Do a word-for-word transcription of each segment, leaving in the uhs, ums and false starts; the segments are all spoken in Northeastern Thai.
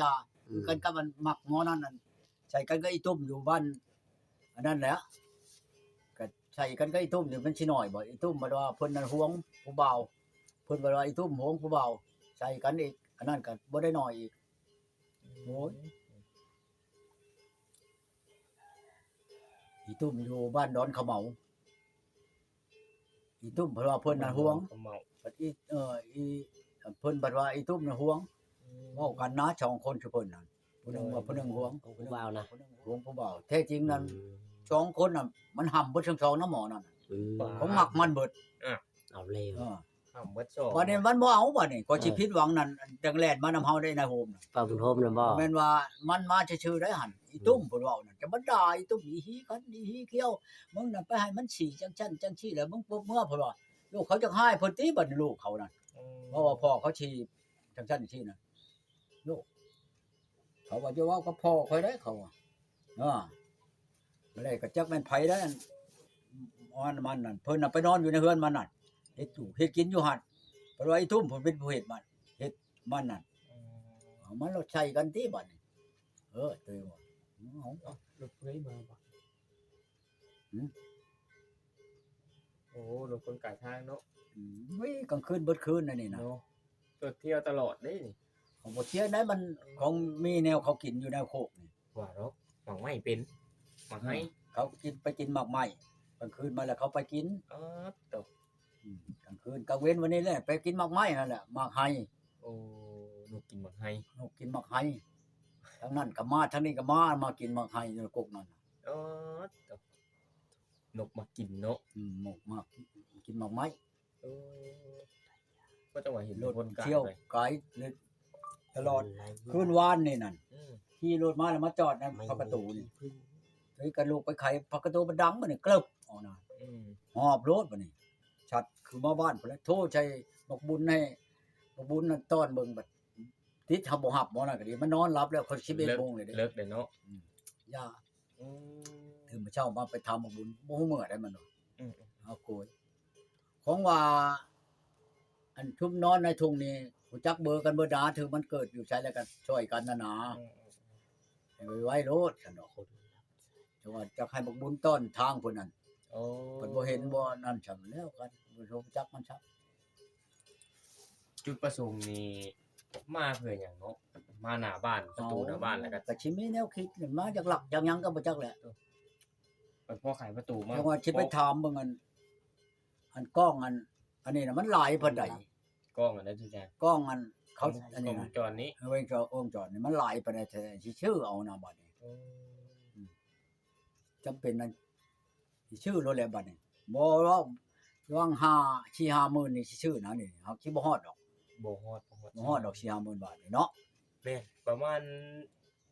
ยา อืม คือกันกับมันหมากหมอนั่นนั่น ใส่กันกับอีตุ้มอยู่บ้าน อันนั้นแหละ ก็ใส่กันกับอีตุ้มนี่มันสิน้อยบ่ อีตุ้มบัดว่าเพิ่นนั่นหวงผู้บ่าว เพิ่นบัดว่าอีตุ้มหวงผู้บ่าว ใส่กันอีก อันนั้นก็บ่ได้น้อยอีก โอ้ย อีตุ้มอยู่บ้านดอนขะเหมา อีตุ้มเพิ่นว่าเพิ่นน่ะหวง ขะเหมา บัดอี เอ่อ อี เพิ่นบัดว่าอีตุ้มน่ะหวง อืม เว้ากันนะสองคนคือเพิ่นนั่น ผู้หนึ่งว่าผู้หนึ่งหวง ของผู้บ่าวนะ หวงผู้บ่าว แท้จริงนั่น อืม สองคนน่ะ มันห้ำเบิดทั้งสองนะหมอนั่นน่ะ อืม ของมักมันเบิด อ่ะ เอาแล้ว เออ ห้ำเบิดสอง บัดนี้มันบ่เอาบัดนี้ ก็สิ เออ ผิดหวังนั่น จังแล่นมานำเฮาได้นายโฮมน่ะ ป้าบุญโฮมน่ะบ่ แม่นว่ามันมาซื่อๆได้หั่น อีตุ้มเพิ่นเว้านั่น จะมาด่าอีตุ้ม อีหีขัน อีหีเขียว มึงน่ะไปให้มันฉี่จังซั่นจังซี่ แล้วมึงบ่เมือ เพิ่นว่า ลูกเขาจักฮ้ายเพิ่นติ บัดนี้ลูกเขานั่น อืม เพราะว่าพ่อเขาฉี่จังซั่นจังซี่น่ะ ลูก เขาว่าจะเว้ากับพ่อข้อยได้ เขาว่า อ่า บ่ได้ก็จักแม่นไผได้ อัน อันมันนั่น เพิ่นน่ะไปนอนอยู่ในเฮือนมันนั่น เฮ็ดอยู่ เฮ็ดกินอยู่หั่น เพิ่นว่าอีตุ้มเพิ่นเป็นผู้เฮ็ดมัน เฮ็ดมันนั่น อืม เอามันลดใส่กันติบัดนี้ เออ ตัวว่า เอา เอ้า รถเพิ่นมาบ่ หือ โอ้ รถคนกลางทางเนาะ อืม เฮ้ย กลางคืนเบิดคืนนั่นนี่นะ เนาะ รถเที่ยวตลอดเด้นี่ ของบ่เที่ยวได้มัน ของมีแนวเขากินอยู่แนวโคกนี่ ว่าเนาะ หมากไม้เป็น หมากไฮ อืม เขากิน ไปกินหมากไม้ กลางคืนมาแล้วเขาไปกิน อ๋อ ตก อืม กลางคืน กลางเว็นวันนี้แหละ ไปกินหมากไม้นั่นแหละ หมากไฮ โอ้ นกกินหมากไฮ นกกินหมากไฮ ทางนั้นก็มา ทางนี้ก็มา มากินหมากไฮอยู่กกนั่น อ๋อ ตก นกมากินเนาะ อืม นกมากินหมากไม้ เออ ก็จังหวะเห็น รถ คนกลาง เที่ยว ไป ไกลเลย ตลอด คืนวานนี่นั่น อืม ขี่รถมาแล้วมาจอดใน ไม่ พักประตูนี่ มีที่พึ่ง เฮ้ย กะลูกไปไขพักประตูมันดังบัดนี้ กรึบออกนะ อืม หอบโลดบัดนี้ ชัดคือมาบ้านพุ่นแหละ โทรใส่บักบุญให้ บักบุญนั่นต้อนเบิ่งบัด ติดเฮาบ่ฮับหมอนั่นก็ดี มันนอนหลับแล้ว เขาสิบเอ็ดโมงเลยเด้ เลิกเลยเนาะ อืม อย่า อืม ตื่นมาเช้ามาไปถามบักบุญ บ่ฮู้เมื่อใดมัน อืม เอาโกย ของว่า อันชุมนอนในทุ่งนี่ รู้จักเบอร์กันเบิดดา ถือมันเกิดอยู่ไสแล้วก็ช่วยกันนะนา อืม ให้ไวๆโลดซั่นดอก จังว่าจักให้บักบุญต้อนทางพุ่นนั่น โอ้ เพิ่นบ่เห็นบ่นั่นซั่นแล้วกัน บ่รู้จักมันซัก จุดประสงค์นี่มาเพื่อหยังเนาะ มาหน้าบ้าน ประตูหน้าบ้านแล้วก็ ก็สิมีแนวคิดนี่ มาจากหลักจากหยังก็บ่จักแหละ ไปพ่อไขประตูมา จังว่าสิไปถามเบิ่งอัน อันกล้องอัน อันนี้น่ะมันหลายปานใด กล้องอันนั้นที่แท้ กล้องอันเขา อันนี้น่ะ กล้องวงจรนี้ เออ วงจร วงจรนี่มันหลายปานใดแท้ สิซื้อเอานะบัดนี้ อืม อืม จำเป็นนะ สิซื้อโลดแหละบัดนี้ บ่ว่า วางห้า สี่ห้าหมื่นนี่สิซื้อนะนี่ เฮาสิบ่ฮอดดอก บ่ฮอด บ่ฮอด บ่ฮอดดอก สี่ห้าหมื่นบาทนี่เนาะ แม่น ประมาณ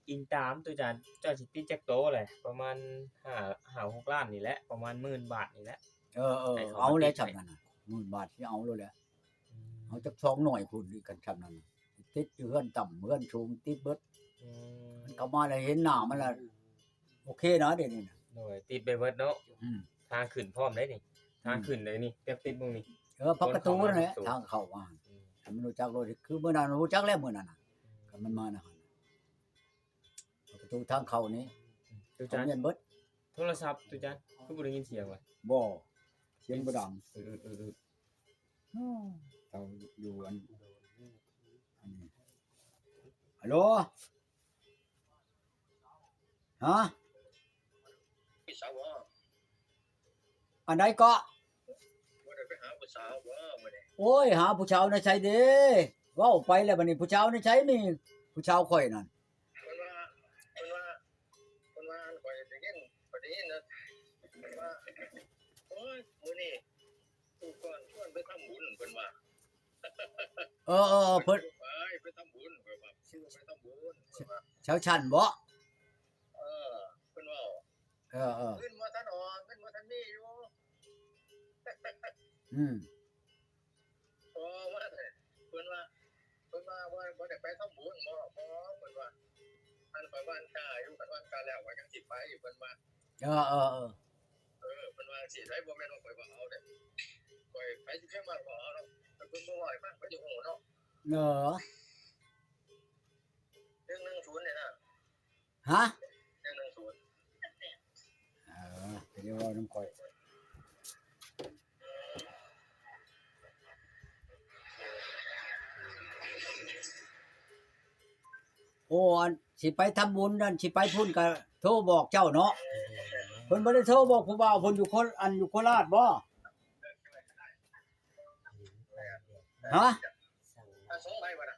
อิงตามตัวจาน เจ้าสิติดจักโตแหละ ประมาณห้า ห้าหกล้านนี่แหละ ประมาณหมื่นบาทนี่แหละ เออ เออ ให้เขา เอาแล้ว มาติด จำนั้นน่ะ หมื่นบาทสิเอาโลดแหละ อืม เอาจักสองหน่วยพุ้นอีกกันจำนั้นน่ะ ติดอยู่เฮือนต่ำเฮือนสูงติดเบิด อืม มันเข้ามาแล้วเห็นหน้ามันละ โอเคนะเดี๋ยวนี้นะ โดย ติดไปเบิดเนาะ อืม ทางขึ้นพร้อมได้นี่ ทางขึ้นได้นี่ เตรียมติดเบิ่งนี่ เออ พักประตูนั่นแหละ คนเข้ามา ทางเข้ามา อืม ให้มันรู้จักโลด คือมื้อนั้นรู้จักแล้วมื้อนั้นน่ะ อืม คันมันมานะ ประตูทางเข้านี่ อืม ตู้จาน เขาเมียนเบิด โทรศัพท์ตู้จาน คือบ่ได้ยินเสียงวะ บ่ เสียงบ่ดัง เออ เออ เออ เออ อ้าว เจ้าอยู่อัน อันนี้ ฮัลโหล ฮะ มีสาวบ่ อันใดเกาะ บ่ได้ไปหาผู้สาวบ่มื้อนี้ โอ้ย หาผู้สาวในไสเด้ เว้าไปแล้วบัดนี้ ผู้สาวในไสนี่ ผู้สาวข้อยนั่น เพิ่นว่า เพิ่นว่า เพิ่นว่า อันข้อยได้ยิน ข้อยได้ยินนะ เพิ่นว่า โอ้ย มื้อนี้ ผู้ก่อนชวนไปทำบุญ เพิ่นว่า เออ เออ เพิ่น ไป ไปทำบุญ เพิ่นว่า ชวนไปทำบุญ เพิ่นว่า แถวชั้นบ่ เออ เพิ่นเว้า เออ เออ เงินบ่ทันออก เงินบ่ทันมีอยู่ อืม โอ้ ว่าแต่ เพิ่นว่า เพิ่นว่า ว่าบ่ได้ไปทำบุญบ่ บ่ เพิ่นว่า อันข้อยหว่านกล้าอยู่ คันหว่านกล้าแล้วข้อยจั่งสิไป เพิ่นว่า เออ เออ เออ เพิ่นว่าจั่งซี้ ได้ บ่แม่นว่าข้อยบ่เอาเด้ ข้อย ไผสิเพียงว่าบ่เอาเนาะ แต่เพิ่นบ่เว้าให้ฟัง ข้อยสิฮู้เนาะ เออ ฮะ หนึ่งหนึ่งศูนย์ เออ ไปเรียกว่านำข่อย โอ้ อันสิไปทำบุญนั่น สิไปพุ้นก็โทรบอกเจ้าเนาะ เพิ่นบ่ได้โทรบอกผู้บ่าวเพิ่นอยู่โค อันอยู่โคราชบ่ ฮะ อ่ะ ส่งไปบ่น่ะ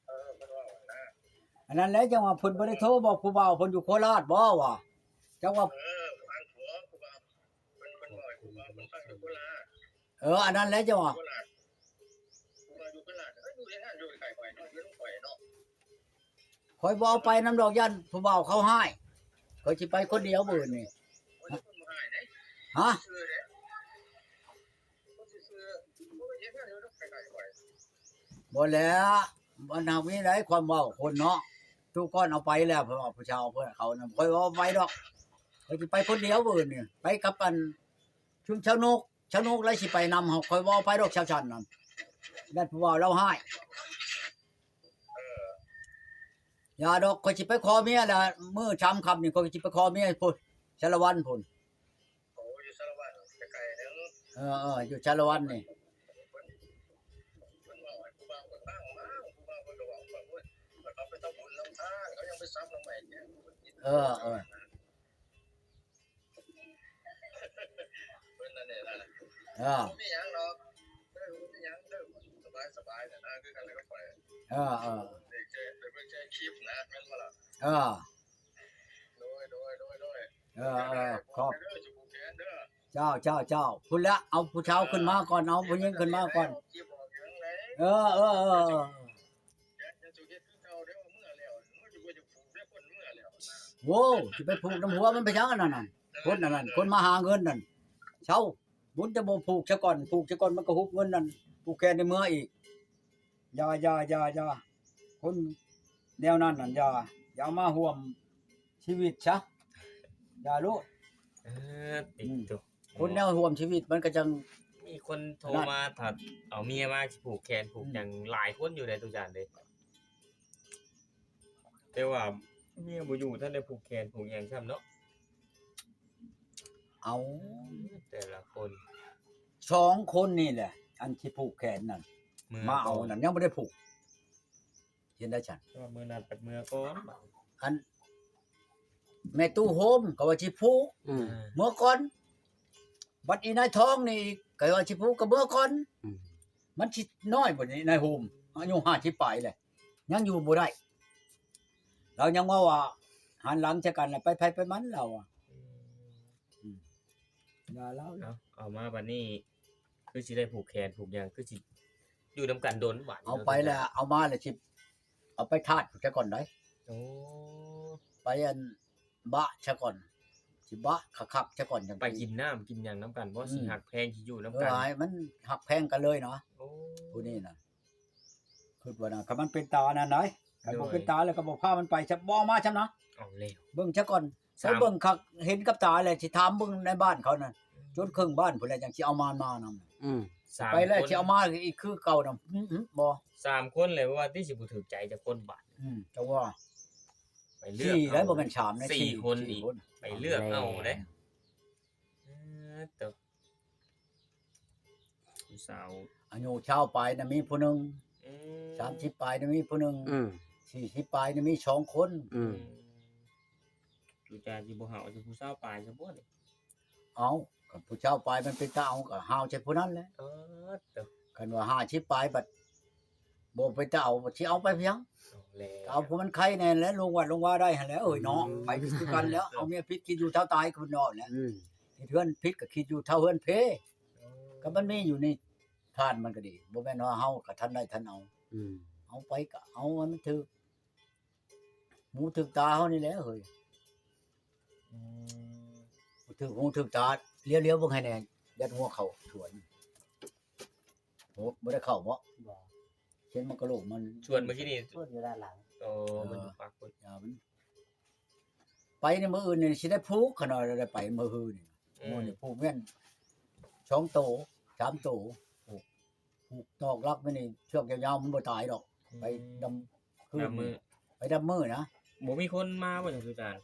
เออ เพิ่นว่านะ อันนั้นแหละจังว่าเพิ่นบ่ได้โทรบอกผู้บ่าวเพิ่นอยู่โคราชบ่วะ จังว่า เออ ฟังผัวผู้บ่าว เพิ่น เพิ่นบอกให้ผู้บ่าวเพิ่นฟังอยู่โคราช เออ อันนั้นแหละจังว่า โคราช ผู้บ่าวอยู่โคราช เอ้ย อยู่เฮ็ดงานอยู่ไกลข่อยเนาะ อยู่นำข่อยเนาะ ข่อยบ่เอาไปนำดอก ย่านผู้บ่าวเขาฮ้าย ข่อยสิไปคนเดียวมื้อนี้ บ่ได้คนบ่ฮ้ายเด้ ฮะ ซื่อๆเด้ คนซื่อๆ บ่ได้เฮ็ดงานอยู่นำข่อย บ่แหล้ว มันหากมีหลายความเว้าคนเนาะ ตู้ก้อนเอาไปแล้ว เพราะว่าผู้ชาวเพิ่นเขานั่น ข่อยบ่เอาไปดอก ข่อยสิไปคนเดียวมื้อนี้ ไปกับอัน ชุมชาวนก ชาวนกแล้วสิไปนำเฮา ข่อยบ่เอาไปดอก ชาวชันนั่น ย่านผู้บ่าวลาวฮ้าย อย่าดอก ข่อยสิไปขอเมียละ มื้อสามค่ำนี่ ข่อยสิไปขอเมียพุ้น สารวัตรพุ้น โอ้ อยู่สารวัตร ไกลๆ นึง เออ เออ อยู่สารวัตรนี่ เพิ่น เพิ่นบอกให้ผู้บ่าวเพิ่นฟังมา ผู้บ่าวเพิ่นก็บอกว่า โอ้ย เพิ่นเอาไปทำบุญนำทาน เขายังไปสับหน่อไม้เนี่ย เออ เออ เพิ่นนั่นแหละนะ เออ บ่มีหยังดอก เออ บ่มีหยัง เออ สบายๆ น่ะนะ คือกันแล้วก็ไป เออ เออ ได้แค่ ได้เบิ่งแค่คลิปนะ แม่นบ่ล่ะ เออ โดย โดย โดย โดย เออ เออ ขอบ เด้อ สิผูกแขนเด้อ เจ้า เจ้า เจ้า พุ้นละ เอาผู้ชาวขึ้นมาก่อน เอาผู้หญิงขึ้นมาก่อน คลิปออกหยังไง เออ เออ เออ เออ อย่า อย่าสิเฮ็ดคือเก่าเด้อ เมื่อแล้ว เมื่ออยู่บ่จะผูกเด้อ คนเมื่อแล้วนะ โว้ สิไปผูกนำหัวมันไปหยังอันนั้นน่ะ คนอันนั้น คนมาหาเงินนั่น เซา บุญจะบ่ผูกซะก่อน ผูกซะก่อนมันก็ฮุบเงินนั่น ผูกแขนในเมืออีก อย่า อย่า อย่า อย่า คนแนวนั้นนั่นอย่า อย่าเอามาร่วมชีวิตซะ อย่าโลด เออ ติด อืม ตัว คนแนวร่วมชีวิตมันก็จัง มีคนโทรมา นั่น ถ้าเอาเมียมาสิผูกแขนผูกหยัง อืม หลายคนอยู่ในตู้จานเลย แต่ว่าเมียบ่อยู่ ทันได้ผูกแขนผูกหยังซ้ำเนาะ เอา แต่ละคน สองคนนี่แหละ อันสิผูกแขนนั่น เมือ มาเอา ก่อน นั่น ยังบ่ได้ผูก เห็นได้ฉัน แต่ว่ามื้อนั้นปัดเมือก่อน อัน แม่ตู้โฮมก็ว่าสิผูก อืม เออ เมือก่อน บัดอีนายทองนี่ก็ว่าสิผูกก็เมือก่อน อืม มันสิน้อยบ่นี่นายโฮม อายุห้าสิบปลายแหละ ยังอยู่บ่ได้ เรายังว่า ว่าหันหลังใส่กันแล้วไปไผไปมันเราอะ อืม อืม อย่าเล่า เอา เอามาบัดนี้ คือสิได้ผูกแขนผูกหยัง คือสิอยู่นำกันโดนหวาน เอาไปแล้ว เอามาแล้วสิ เอาไปทาดซะก่อนได้ โอ้ ไปอัน บะซะก่อน สิบะคักๆซะก่อนจัง ไปกินน้ำกินหยังนำกันบ่ อืม สิฮักแพงสิอยู่นำกัน เออ ให้มันฮักแพงกันเลยเนาะ โอ้ ผู้นี้น่ะ คิดว่านะ คันมันเป็นตานั่นได้ คันบ่ โดย เป็นตาแล้วก็บ่พามันไปซะ บ่เอามาซะนะ เอาแล้ว เบิ่งซะก่อน สาม ไปเบิ่งคัก เห็นกับตาแล้วสิถามเบิ่งในบ้านเขานั่น อืม จนครึ่งบ้านพุ้นแหละจังสิเอามานำ อืม สาม ไปแล้ว คน สิเอามาอีกคือเก่าน่ะ อื้อหือ บ่ สามคนเลยว่าที่สิบ่ถูกใจจักคนบาด อืม จังว่า ไปเลือก สี่ เอา แล้วบ่แม่นสามนะ สี่ สี่ คน สี่ อีก คน ไปเลือกเอาเด้ เอาแล้ว เออ แต่ ผู้สาว อายุซาวปลายน่ะมีผู้หนึ่ง อืม สามสิบปลายน่ะมีผู้หนึ่ง อืม สี่สิบปลายน่ะมีสองคน อืม อืม อยู่จาสิบ่หาเอาแต่ผู้สาวปลายซะบ่นี่ เอ้า ก็ผู้สาวปลายมันเป็นตาเอาก็หาวใส่ผู้นั้นแหละ เออ แต่ คันว่าห้าสิบปลายบัด บ่ไปเจ้าสิเอาไปเพียง เอาแล้ว เอาผู้มันไข้แน่แหละ ลงวัดลงวาได้หั่นแหละ เอ้ยเนาะ อืม ไปคือกันแล้ว เอาเมียผิดคิดอยู่เท่าตายคือเนาะแหละ อืม เฮ็ดเฮือนผิดก็คิดอยู่เท่าเฮือนเพ อืม ก็มันมีอยู่ในทานมันก็ดี บ่แม่นว่าเฮาก็ทันได้ทันเอา อืม เอาไปก็เอาให้มันถืก หมูถืกตาเฮานี่แหละเฮ้ย อืม ถืกหูถืกตา เลี้ยวๆเบิ่งให้แน่ ยัดหัวเข้าสวน โอ้ บ่ได้เข้าบ่ บ่ เห็นมันกะโหลกมัน ชวนเมื่อกี้นี่ ชวนอยู่ด้านหลัง โอ้ เออ มันอยู่ปากพุ้น อย่ามัน ไปในมื้ออื่นนี่สิได้ผูกขนาดได้ไปมื้ออื่นนี่ อืม มื้อนี่ผูกแม่นสองโต สามโต ผูก ผูกตอกลักไว้นี่ เชือกยาวๆมันบ่ตายดอก อืม ไปดำคืน ดำมื้อ ไป จับมือนะ บ่มีคนมาบ่จ้ะอาจารย์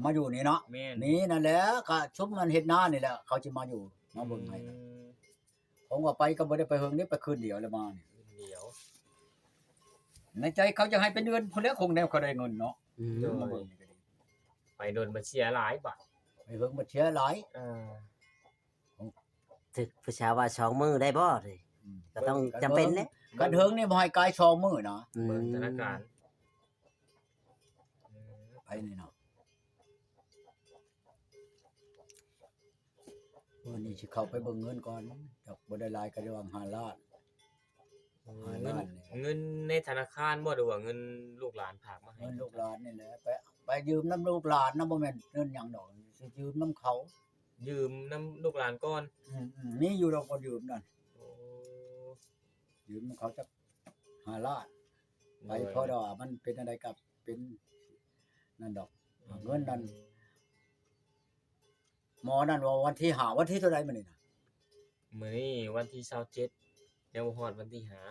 มาอยู่นี่เนาะ แม่น นี่นั่นแหละก็ชุมมันเฮ็ดนานี่แหละ เขาจะมาอยู่มาเบิ่งให้นะ อืม ผมว่าไปก็บ่ได้ไปเฮิงนี่ไปคืนเดียวแล้วมานี่ เดียว ในใจเขาจะให้เป็นเดือนพอแล้วคงแนวเขาได้เงินเนาะ อืม โดย มาเบิ่งนี่ก็ดี ไปโดนมาเสียหลายบาท ไปเฮิงมาเสียหลาย เออ ถึกผู้ชาวว่าสองมื้อได้บ่เลย อืม ก็ต้องจำเป็นเนี่ย กันเฮิงนี่บ่ให้กายสองมื้อนะ อืม เบิ่งธนาคาร ไปนี่เนาะวันนี้สิเข้าไปเบิ่งเงินก่อนจักบ่ได้หลายก็ได้วางห้าล้าน เงินเงินในธนาคารบ่หรือว่าเงินลูกหลานฝากมาให้ เงินลูกหลานนี่แหละไปไปยืมน้ำลูกหลานนะบ่แม่นเงินหยังดอกสิยืมน้ำเขา ยืมน้ำลูกหลานก่อน อืมอืมมีอยู่ดอกก็ยืมนั่น โอ้ ยืมเขาจักห้าล้านไปพอดอกมันเป็นอะไรกับเป็นนั่นดอก เงินนั่น หมอนั่นว่าวันที่ห้าวันที่เท่าไหร่มื้อนี้นะ มื้อนี้วันที่ซาวเจ็ด ยังบ่ฮอดวันที่ห้า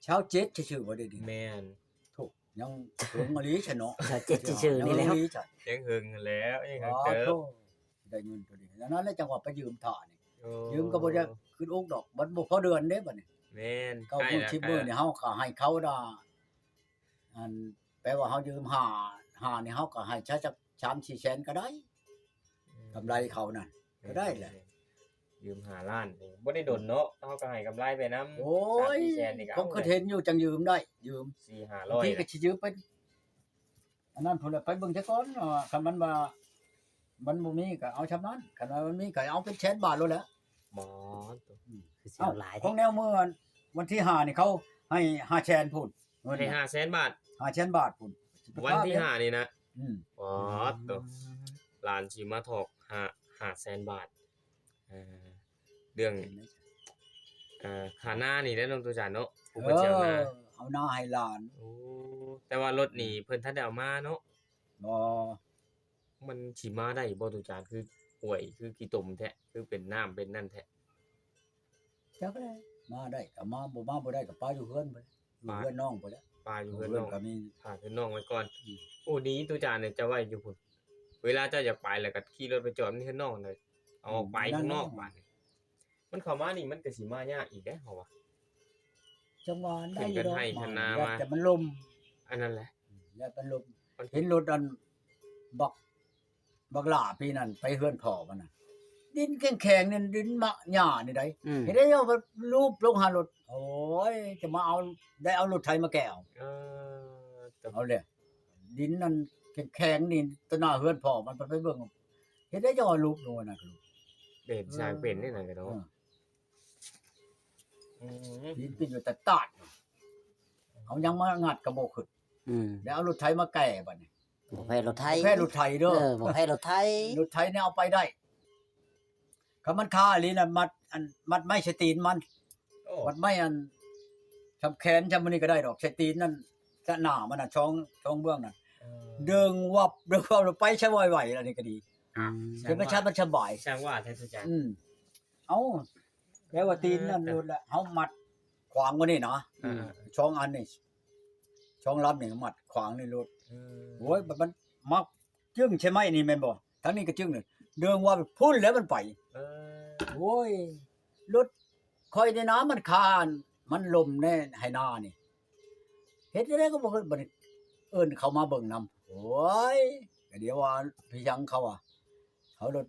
เช้าเจ็ดซื่อๆบ่ได้ดิ แม่น ถูกยังถึงอลีซะเนาะ ซาวเจ็ดซื่อๆนี่แหละ ยังอลีซะ ยังเฮิงแล้วยังเฮิง อ๋อ เติบ โธ่ได้เงินตัวนี้แล้วนั่นแหละจังหวะไปยืมถ่านี่ โอ้ ยืมก็บ่ได้ขึ้นอกดอกมันบ่พอเดือนเด้บัดนี้ แม่น เก้าหมื่นสิบหมื่นนี่เฮาก็ให้เขาดาอันแปลว่าเฮายืมห้าห้านี่เฮาก็ให้ซะจักสามสี่แสนก็ได้ กำไรเขานั่น ก็ได้แหละ ยืมห้าล้านนี่บ่ได้ดนเนาะ เฮาก็ให้กำไรไปนำ โอ้ย สามสี่แสนนี่ก็ ผมก็เห็นอยู่จังยืมได้ ยืม สี่ห้าร้อย ที่ก็สิยืมไปอันนั้นพุ่นละไปเบิ่งซะก่อนเนาะคันมันว่า มันบ่มีก็เอาชำนั้นคันว่ามันมีก็เอาเป็นแสนบาทโลดแหละ บ่ คือสิเอาหลาย ของแนวเมื่อวันที่ห้านี่เขาให้ห้าแสนพุ่นเงิน ให้ห้าแสนบาท ห้าแสนบาทพุ่น วันที่ห้านี่นะ อืม อ๋อตัวหลานสิมาถอกห้าห้าแสนบาท อ่า เรื่อง อ่า ค่านานี่แหละเนาะ ตุจานเนาะ ผู้ เอ เพิ่นสิเอานา อเอานาให้หลาน โอ้ แต่ว่ารถนี่เพิ่นทันได้เอามาเนาะ บ่ มันสิมาได้บ่ ตุจาน คือป่วย คือขี้ตมแท้ คือเป็นน้ำเป็นนั่นแท้ จักแหละมาได้ก็มาบ่มาบ่ได้ก็ปะอยู่เฮือนไปอยู่เฮือนน้องไปแล้ว ปะอยู่ เฮื เฮื อ อน นน้อง ก็มี ฝากเฮือนน้องไว้ก่อน อืม โอ้ ดี ตุจาน เนี่ย จะไว้อยู่พุ่น เวลาเจ้าอยากไปแล้วก็ขี่รถไปจอดที่เฮือนน้องเลย เอาออกไป อืม ข้างนอก นั่นแหละ บาดนี้ มันเข้ามานี่มันก็สิมายากอีกเด้ เฮาว่า จังหวะได้อยู่ดอก ขึ้นกันให้คันนา มา มา แต่มันลม อันนั้นแหละ แล้วมันลม มัน เห็นรถอันบัก บักหล่าพี่นั่นไปเฮือนพ่อมันน่ะ ดินแข็งๆนี่ดินมะหญ้านี่ได้ อืม เห็นได้เอาไปลูบลงหารถ โอ้ย จะมาเอาได้เอารถไถมาแก้ว เออ เอาเลย ดินนั่นแข็งๆนี่ต่อหน้าเฮือนพ่อมันไปเบิ่ง เห็นได้จะเอาลูบลงนั่นก็ลูบ เด็ดสร้างเป็นนี่นั่นก็ เอ เนาะ อ อืม ดินเป็นอยู่แต่ตาดเอายังมางัดกระบอกขึ้น อืม แล้วเอารถไถมาแก้บัดนี้ บ่แพ้รถไถ แพ้รถไถเด้อ เออบ่แพ้รถไถ รถไถเนี่ยเอาไปได้คำมันคาอีหลีนะมัดอันมัดไม้ใส่ตีนมัน โอ้ มัดไม้อันทำแขนทำมันนี่ก็ได้ดอกใส่ตีนนั่นสะหน้ามันน่ะช่องช่องเบื้องน่ะ เออ เดิงวับเดิงวับไปใช้ไหวๆแล้วนี่ก็ดี อืม เดี๋ยวมันชัดมันสบาย ช่างว่าแท้สุดจัง อืมเอาแล้วว่าตีนนั่น เออ รถละเขามัดขวางไว้นี่นะ อ่า ช่องอันนี่ช่องลำนี่มัดขวางนี่รถ เออ โอ้ยมันมักจึ้งใช่ไหมนี่แม่นบ่ทั้งนี้ก็จึ้งนี่เดิงว่าพุ่นแล้วมันไป เออ โอ้ยรถคอยในน้ำมันคานมันลมแน่ให้นานี่เฮ็ดจั่งใดก็บ่เฮ็ดบัดนี้เอิ้นเขามาเบิ่งนำโอ้ยก็เดี๋ยวว่าพี่ยังเขาอ่ะเขารถ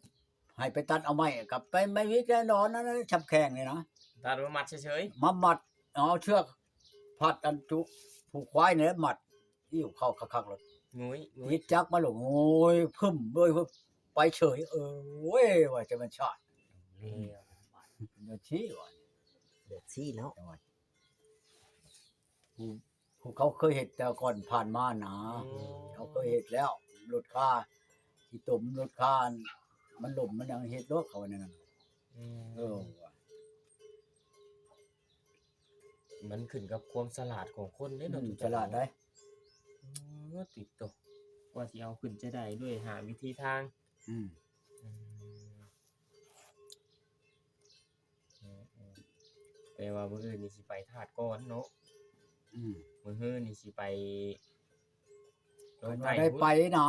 ให้ไปตัดเอาไม้กับไปไม้วิทย์แน่นอนนั่นน่ะชับแข้งนี่นะ ตัดมามัดเฉย มามัดเอาเชือกพัดอันจุผูกควายนี่แหละมัดอิ้วเข้าคักๆรถ ๆงุ้ยงุ้ ยิ ย ดจักรมาลงโอ้ยพึ่มเลยไปเฉยเออเว้ยว่าจะมันชาติ นี่ เดี๋ยวชี้ว่า เดือดซี่แล้ว จังหวัดผู้ผู้เขาเคยเห็นแต่ก่อนผ่านมานะ อืม เขาเคยเห็นแล้วรถค่าที่ตมรถค่ามันหล่มมันยังเห็นรถเขาเนี่ยนะ อืม เออ มันขึ้นกับความฉลาดของคนเด้ อื เนาะ ม ทุก ฉลาดได้ เออติดตัวว่าสิเอาขึ้นจะได้ด้วยหาวิธีทาง อืม อืมอืมอืมแต่ว่ามื้ออื่นนี่สิไปธาตุก่อนเนาะ อืม มื้อฮื้อนี่สิไป คันว่าได้ไปนะ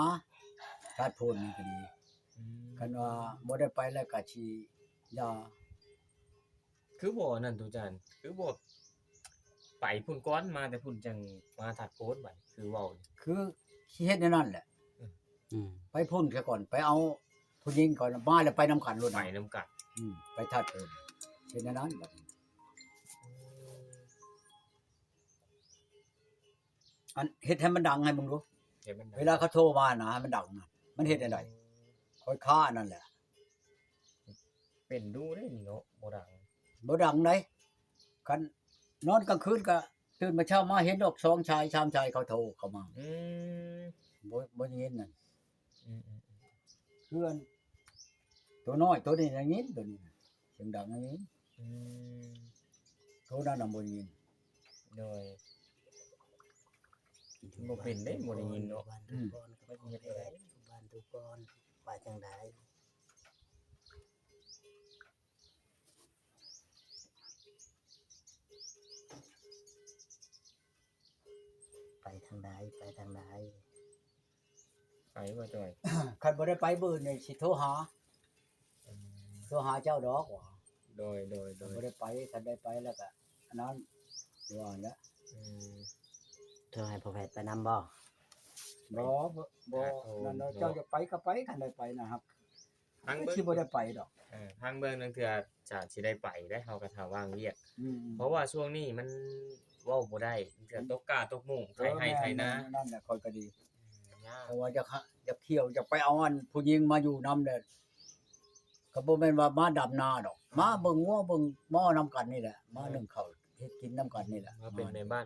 ธาตุโพนนี่ก็ดี อืม คันว่าบ่ได้ไปแล้วก็สิอย่า คือบ่นั่นตุจาน คือบ่ไปพุ้นก่อน มาแต่พุ้นจั่งมาธาตุโพนบัด คือเว้านี่ คือสิเฮ็ดแนวนั้นแหละ อืม ไปพุ้นซะก่อน ไปเอาผู้หญิงก่อน มาแล้วไปนำกันโลด ไป นะ นำกัน อืม ไปธาตุโพน เฮ็ดแนวนั้นบัดนี้ อันเฮ็ดให้มันดังให้มึงดู เฮ็ดมันดัง เวลาเขาโทรมานะ ให้มันดังนะ มันเฮ็ดจั่งใด ค่อยค้านั่นแหละ เป็นดูได้นี่เนาะ บ่ดัง บ่ดังได๋ คันนอนกลางคืนก็ตื่นมาเช้ามาเห็นดอกสองชายสามชายเขาโทรเข้ามา อืม บ่ บ่ได้ยินนั่น อืมอืม เพื่อน ตัวน้อยตัวนี้ได้ยิน ตัวนี้น่ะ เสียงดังได้ยิน อืม ตัวนั้นน่ะบ่ได้ยิน โดย บ่เป็นเด้ บ่ได้ยินเนาะ บ้านทุกคนก็บ่แพ้บ้านทุกคน ไปจั่งใด ไปทางใด ไปทางใด ไปบ่จ่อย คันบ่ได้ไปมื้อนี่สิโทรหา อืม โทรหาเจ้าดอกว่า โดย โดย โดย บ่ได้ไป คันได้ไปแล้วก็อันนั้น ว่าแล้ว อืม โทรให้พ่อแพทย์ไปนำบ่ บ่ บ่ บ่ อ่ะโอ้ นั่นเนาะ เนาะ เจ้าจะไปก็ไป คันได้ไปนะครับ ทาง ก็ เบิ่ง สิบ่ได้ไปดอก เออ ทางเบิ่งนั่นคืออาจจะสิได้ไปได้ เฮาก็ถ้าว่างเวียก อืม เพราะว่าช่วงนี้มันเว้าบ่ได้ เทื่อตกกาตกมุง ไถไร่ไถนา เออแม่นๆ นั่นแหละข้อยก็ดี อืมยาก เพราะว่าอยากหา อยากเที่ยว อยากไปเอาอันผู้หญิงมาอยู่นำแหละ ก็บ่แม่นว่ามาดำนาดอก มาเบิ่งงัวเบิ่งหม้อนำกันนี่แหละ มานึ่งข้าวเฮ็ดกินนำกันนี่แหละ มาเป็นแม่บ้าน